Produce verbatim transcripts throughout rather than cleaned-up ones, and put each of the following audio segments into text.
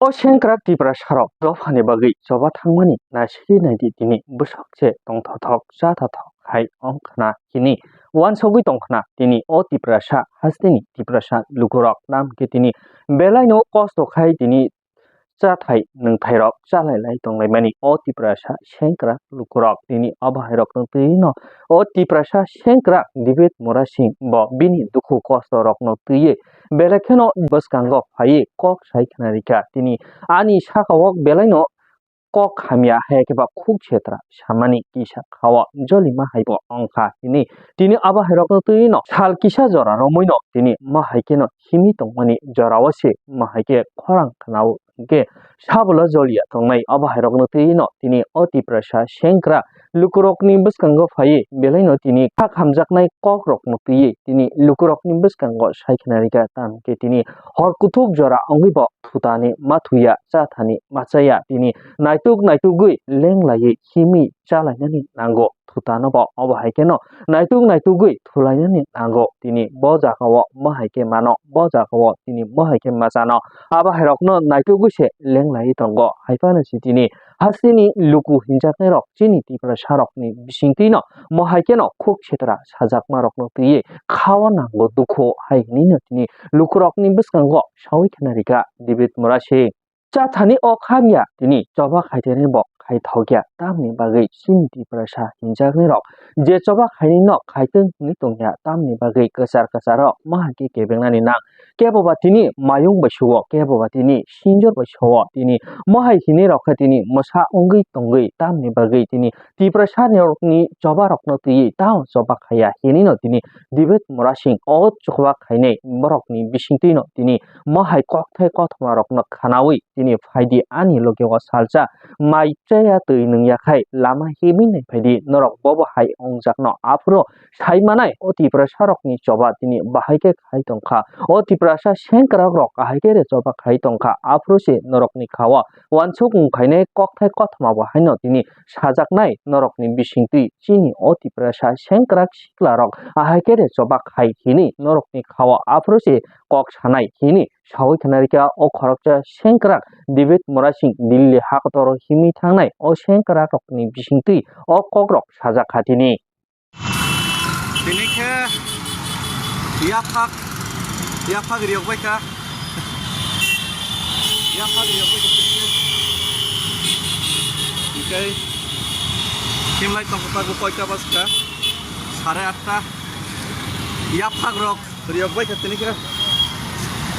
O sengkrak Tiprasarok dophani bagwi choba thangmani naisingwi naidi tini bwswk se tongthothok chathothok hai wngkhna hini uansugwi tongkhna tini o Tiprasa hasteni Tiprasa lukurok, tamo khe tini belaino kosto khai tini chathai nwngthairok chalailai tonglaimani o Tiprasa sengkrak lukurok. Tini o bahairokno twi no o Tiprasa sengkrak David Murasing bo bini dukhu kosto rokno twiwi belai kheno bwskango phaiwi kok sai khna rikha. Tini ani saka o belaino kok hamya hai khe ba khuk setra samani kisa khao jolima hai bo wngkha hini tini abo hai rokno twi no sal kisa jora romwi no tini ma hai khe no himwi tongmani jora o se ma hai khe khorang khna o hwnkhe sabulo joliya tongnai abo hai rokno twi no tini o Tiprasa sengkrak lukurokni bwskango phaiwi belaino tini kha khamjaknai kokrokno twiwi tini lukurokni bwskango sai khna rikha, tamo khe tini hor kuthuk jora wngwi bo thutani ma thuya, chathani ma chaya, tini naituk naitugwi lenglaiwi himwi chalainani nango thutano bo. Obo hai kheno naituk naitugwi thulainani nango, tini bo jagao ma hai khe mano, bo jagao tini ma hai khe ma chano, abo hai rokno naitugwi se lenglaiwi tongo. Hai phano se tini hasteni luku hinjaknairok chini Tiprasarokni bisingtwino mo hai kheno khuk setra sajakmarokno twiwi khao nango dukhu hai hinwi no tini lukurokni bwskango sawi khna rikha David Murasing. Chathani o khamya tini choba khaitene bo khaithokya, tamni bagwi chini Tiprasa hinjaknairok je choba khainino khaitwng hinwi tongya, tamni bagwi kwchar kwcharo ma hai khe kebengnani nang. Kebo ba tini mayung bai suo, kebo ba tini sinjor bai suo, tini mohai hinwi rok khe tini mwsa wngwi tongwi, tamni bagwi tini Tiprasa ni rokni choba rokno twiwi tamo choba khaiya hinwi no tini David Murasing o choba khainai borokni bisingtwi no tini mohai kokthai kothoma rokno khanawi tini phaidi ani loge o salsa mai chaya twi nungya khai lama himwi nai phaidi norok bobo hai wngjakno aphuru sai manai o Tiprasarokni choba tini bahai khe khai tongkha. O Tiprasa sengkrakrok ahai khe re choba khai tongkha. Aphuru se norokni khao uansuk wng khainai kokthai kothoma bo haino tini sajaknai norokni bisingtwi chini o Tiprasa sengkrak siklarok ahai khe re choba khai hini norokni khao aphuru se kok sanai hini sawi khna rikha o khoroksa sengkrak David Murasing Delhi hakotoro himwi thangnai o sengkrakrokni bisingtwi o kokrok sajakha tini. Tini khe yaphak, yaphak riyok bai kha. Yaphak riyok bai kha tini khe. Hingke himlai tongkha tago koita bajkha? Sare atta. Yaphak rok riyok bai kha tini khe.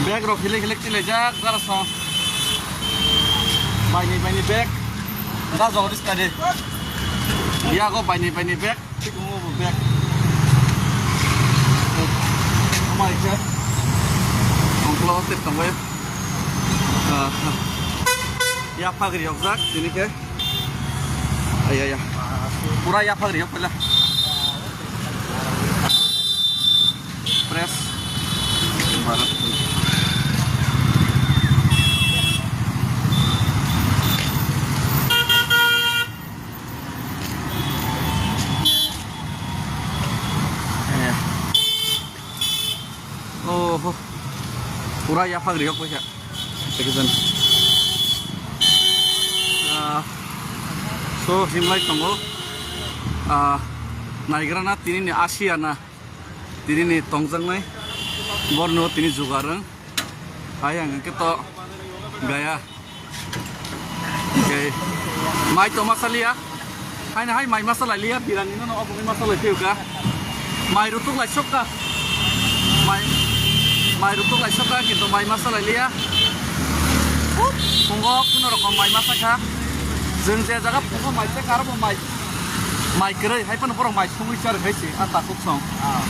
Bag rok hilek hilek tilaijak jara song. Baini baini bag. Da jogdis kade. Yago baini baini bag. Thik wngo bo bag. Amai khe. Ongklo tip tongbai. Ah, yaphak riyokjak tini khe. Ai, ai, ai. Pura yaphak riyok pala. Press. Oho. Pura yaphak riyok paikha. Second. Ah, so, himlai tongo. Ah, naigrana tini ni Asia na. Tini ni tongjaknai. Borno tini jugarang. Hai ang ke to gaya. Okay. Mai to masaliya. Hai na hai mai masalai liya, birani no no obo mai masalai phiyo ka. Mai rutuk lai sok ka. Mai, mai rutuk lai sok ka, kintu mai masalai liya. Phungo kuno rokom mai masa kha. Jeng je jaga phungo mai se karo bo mai. Mai kwrwi hai phano borok mai songwi char khai se, a takuk song. Ah.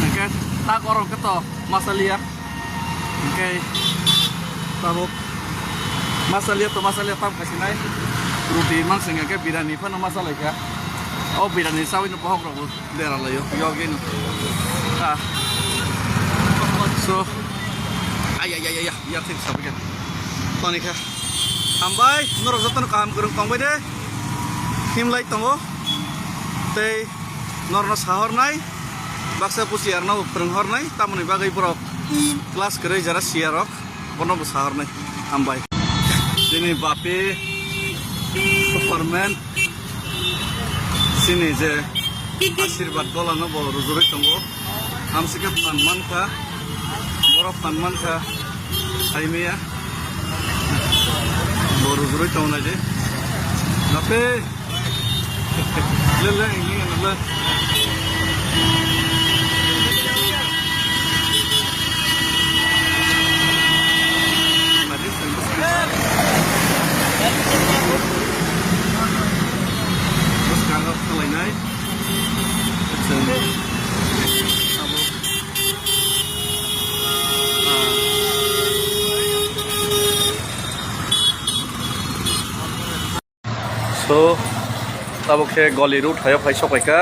Hingke tak orong ke to masaliya. Hingke tabuk masaliya to masaliya tam kaisinai. Ruti mansing ke birani phano masalai kha. O birani sawi no bohok rok dera layo, yogin. Ah. So, ay, ay, ay, ay, ay, ya, thik sabi kha. Toni kha. Hambai, norok jotono kaham kwrwng tongbai de. Himlai tongo. Tei norno sahornai, baksa busi arno phwrwng hornai, tamoni bagwi borok class kwrwi jara siya rok, bono bo sahornai. Hambai. Chini bapi Superman, chini je asirbat golano bo rujurwi tongo. Hamsike phan mankha, borok phan mankha, hai maya. Bo rujurwi tongo naidi. Bapi. Le, le, le, le. Bwskango thanglainai. Chwng abo. So, tabuk khe Goli road hayo phai sokphaikha.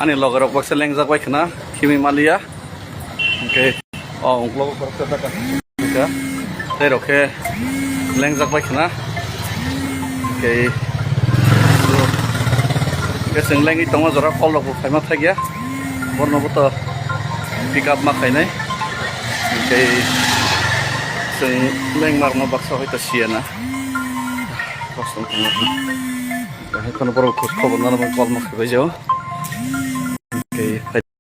Ani logerok baksa lengjak bai khna, khimi maliya. Hwnkhe, o, ungklogo khoroksa dakha. Tei rok khe lengjak bai khna. Hwnkhe, hwnkhe chwng lengwi tongo jora, kol rok bo phaima thakya. Borno bo to pick up ma khainai. Hwnkhe chwng lengmarokno baksa hoi to siya na. Kosong tongma. Hai kono borok khus khobor nana bai kol ma khabai jao. Hwnkhe